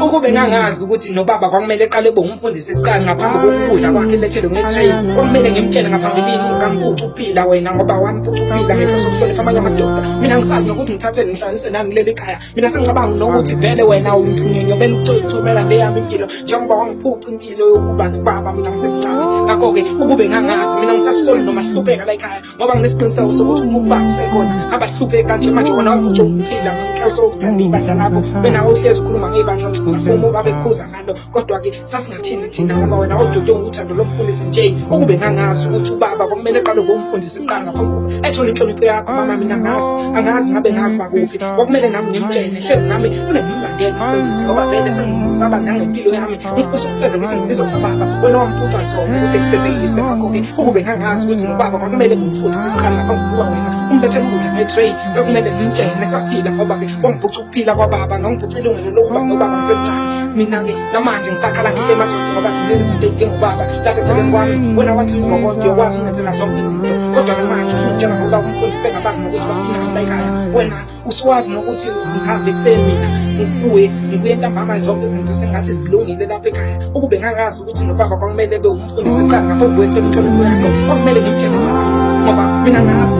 Ukube ngangazi ukuthi nobaba kwakumele eqale ebe umfundisi kuqala ngaphambi kokudla kwakhe lethelwe nge-tray, kwakumele ngimtshele ngaphambilini ungamphuci ukuphila wena ngoba wamphuca ukuphila ngenhloso yokuhlonipha amanye amadoda. Mina ngisazi nokuthi ngithathele ngihlanganise nani kuleli khaya. Mina sengicabanga nokuthi vele wena unginyonyobela ukucomela le yami impilo njengoba wangiphuca impilo yokuba nobaba mina ngisemncane. Ngakho-ke ukube ngangazi mina ngisasisoli noma hlupheka la ekhaya ngoba nginesiqiniseko sokuthi uma ubaba usekhona abahlupheki kanje manje wona waphuca ukuphila ngenhloso yokuthanda ibandla lakho wena uhlezi ukhuluma ngebandla usafuma ubaba ekhuza ngalo kodwa-ke sasingathini thina ngoba wena odude uthando lomfundisi nje ukube ngangazi ukuthi ubaba kwakumele eqale ngomfundisi kuqala ngaphambi kokuba ethole inhlonipho yakho mama mina ngazi angazi ngabe ngava kuphi kwakumele nami ngimtshene hlezi nami kunengimlandele umfundisi ngoba vele sengisaba nangempilo yami ngifisa ukufezekisa izifiso zababa wena wamphuca zona ukuthi ngifezekise ngakho-ke ukube ngangazi ukuthi nobaba kwakumele ngimfundise kuqala ngaphambi kokuba wena umlethele ukudla nge-tray kwakumele ngimtshene saphila ngoba-ke wangiphuca ukuphila kwababa nongiphuca ilungelo lokuba nobaba ngisemncane mina-ke namanje ngisakhala ngihle emathonsi ngoba ziningi izinto ey'dinga ubaba lapha eceleni kwami wena wathi ngibokode uyokwazi ungenzela zonke izinto kodwa-ke manje usungitshela ngoba umfundisi engabazi nokuthi baphina la ekhaya wena usuwazi nokuthi ngihambe ekuseni mina ngibuye ngibuye ntambama zonke izinto sengathi zilungile lapha ekhaya ukube ngangazi ukuthi nobaba kwakumele ebe umfundisi kuqala ngaphambi kwethu inhlonipho yakho kwakumele ngimtshele ngoba mina ngazi